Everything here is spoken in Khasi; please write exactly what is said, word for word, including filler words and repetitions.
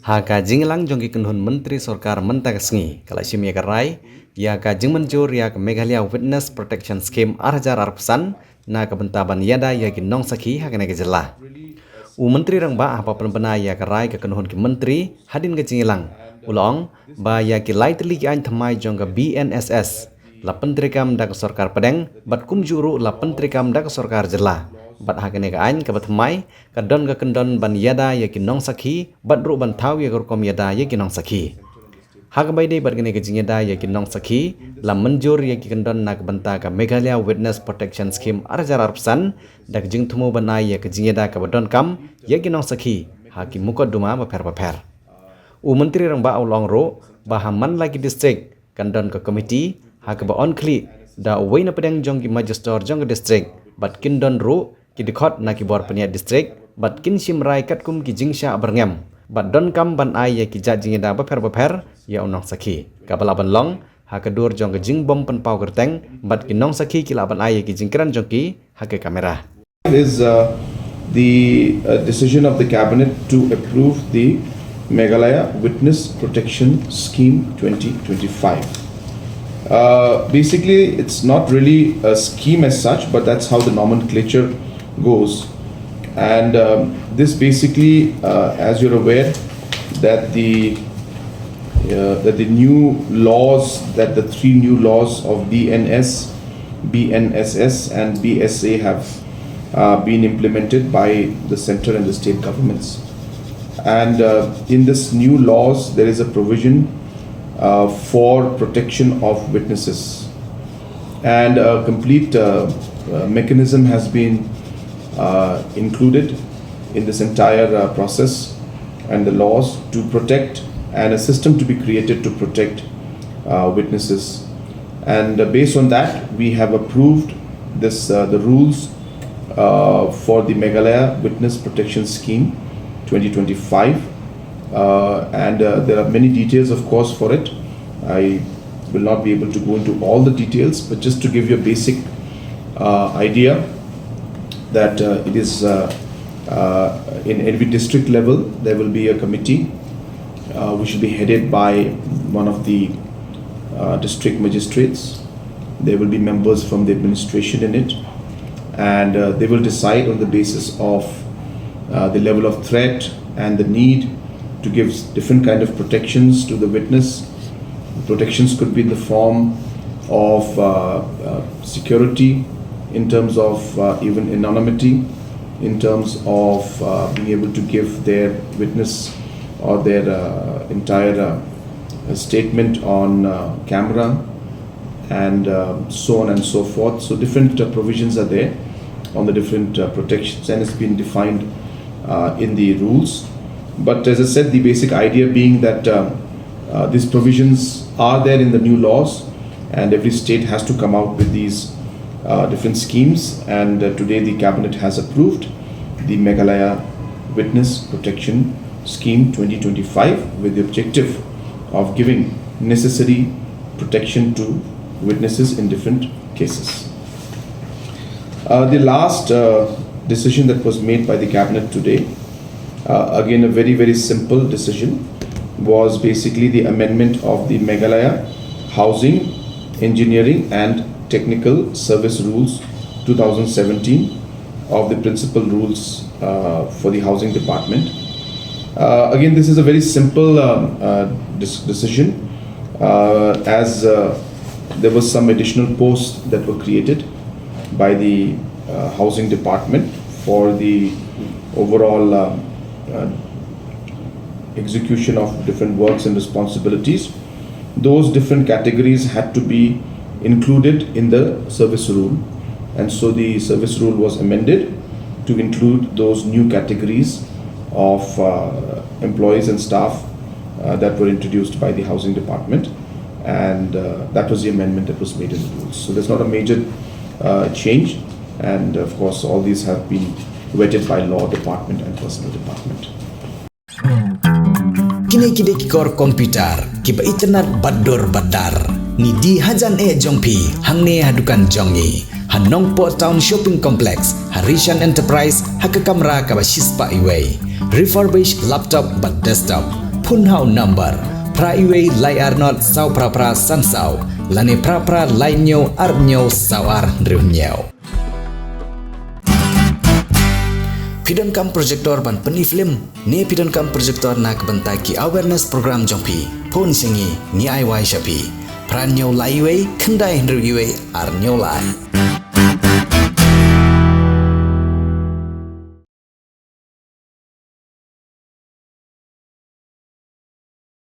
Ha ka jingïalang jong ki kynhun myntri sorkar mynta ka sngi, ka la shim ïa ka rai ïa ka jingmynjur ïa ka Meghalaya Witness Protection Scheme ar hajar arphew san na ka bynta ban ïada ïa ki nongsakhi ha kane ka jylla. U Myntri Rangbah haba pynbna ïa ka rai ka kynhun ki myntri hadien ka jingïalang, u la ong ba ïa ki lai tylli ki aiñ thymmai jong ka B N S S la pyntreikam da ka sorkar pdeng bad kumjuh ruh la pyntreikam da ka sorkar jylla. Bad ha kane ka aiñ kaba thymmai ka don ka kyndon ban ïada ïa ki nongsakhi bad ruh ban thaw ïa ka rukom ïada ïa ki nongsakhi. Ha kaba ïadei bad kane ka jingïada ïa ki nongsakhi, la mynjur ïa ki kyndon na ka bynta ka Meghalaya Witness Protection Scheme ar hajar arphew san da ka jingthmu ban ai ïa ka jingïada kaba donkam ïa ki nongsakhi ha ki mukotduma bapher bapher. U Myntri Rangbah u la ong ruh ba ha man la ki district kan don ka komiti ha kaba on khlieh da uwei na pdeng jong ki majistor jong ka district bad kin don ruh ki dkhot na ki bor pynïaid district bad kin shim rai katkum ki jingshah byrngem bad donkam ban ai ïa ki jait jingïada bapher bapher ïa u nongsakhi. Kaba lah ban long ha ka dur jong ka jingbym pynpaw kyrteng bad ki nongsakhi ki lah ban ai ïa ki jingkren jong ki ha ka kamera. Is uh, the uh, decision of the cabinet to approve the Meghalaya Witness Protection Scheme twenty twenty-five. Uh, basically, it's not really a scheme as such, but that's how the nomenclature goes. And um, this basically, uh, as you're aware, that the uh, that the new laws, that the three new laws of B N S, B N S S, and B S A have uh, been implemented by the centre and the state governments. And uh, in this new laws, there is a provision uh, for protection of witnesses. And a complete uh, uh, mechanism has been uh, included in this entire uh, process and the laws to protect and a system to be created to protect uh, witnesses. And uh, based on that, we have approved this uh, the rules uh, for the Meghalaya Witness Protection Scheme twenty twenty-five. Uh, and uh, there are many details, of course, for it. I will not be able to go into all the details, but just to give you a basic uh, idea that uh, it is uh, uh, in every district level, there will be a committee uh, which will be headed by one of the uh, district magistrates. There will be members from the administration in it, and uh, they will decide on the basis of uh, the level of threat and the need to give different kind of protections to the witness. Protections could be in the form of uh, uh, security, in terms of uh, even anonymity, in terms of uh, being able to give their witness or their uh, entire uh, statement on uh, camera, and uh, so on and so forth. So different uh, provisions are there on the different uh, protections, and it's been defined uh, in the rules. But as I said, the basic idea being that uh, uh, these provisions are there in the new laws, and every state has to come out with these uh, different schemes. And uh, today, the cabinet has approved the Meghalaya Witness Protection Scheme twenty twenty-five with the objective of giving necessary protection to witnesses in different cases. Uh, the last uh, decision that was made by the cabinet today, uh, again a very, very simple decision, was basically the amendment of the Meghalaya Housing, Engineering and Technical Service Rules two thousand seventeen of the principal rules uh, for the housing department. Uh, again, this is a very simple um, uh, dis- decision uh, as uh, there was some additional posts that were created by the uh, housing department for the overall uh, uh, execution of different works and responsibilities. Those different categories had to be included in the service rule, and so the service rule was amended to include those new categories of uh, employees and staff uh, that were introduced by the housing department, and uh, that was the amendment that was made in the rules. So there's not a major uh, change, and of course all these have been vetted by law department and personnel department. Kine ki dei ki kor komputer kiba itynnad bad dur bad dar. Ngi die hajan eh jong phi hangne ha dukan jong ngi ha Nongpoh Town Shopping Complex ha Rishan Enterprise ha ka kamra kaba shispah iwei. Refurbished laptop bad desktop. Phone ha u number phra wei lai ar not saw phra phra san saw lane phra phra lai hynñiew ar hynñiew saw ar hynriew hynñiew. Phi donkam projector ban pyni film ne phi donkam projector na ka bynta ki awareness program jong phi? Phone sha ngi, ngi ai wai sha phi. Phra hynñiew lai wei khyndai hynriew wei ar hynñiew lai.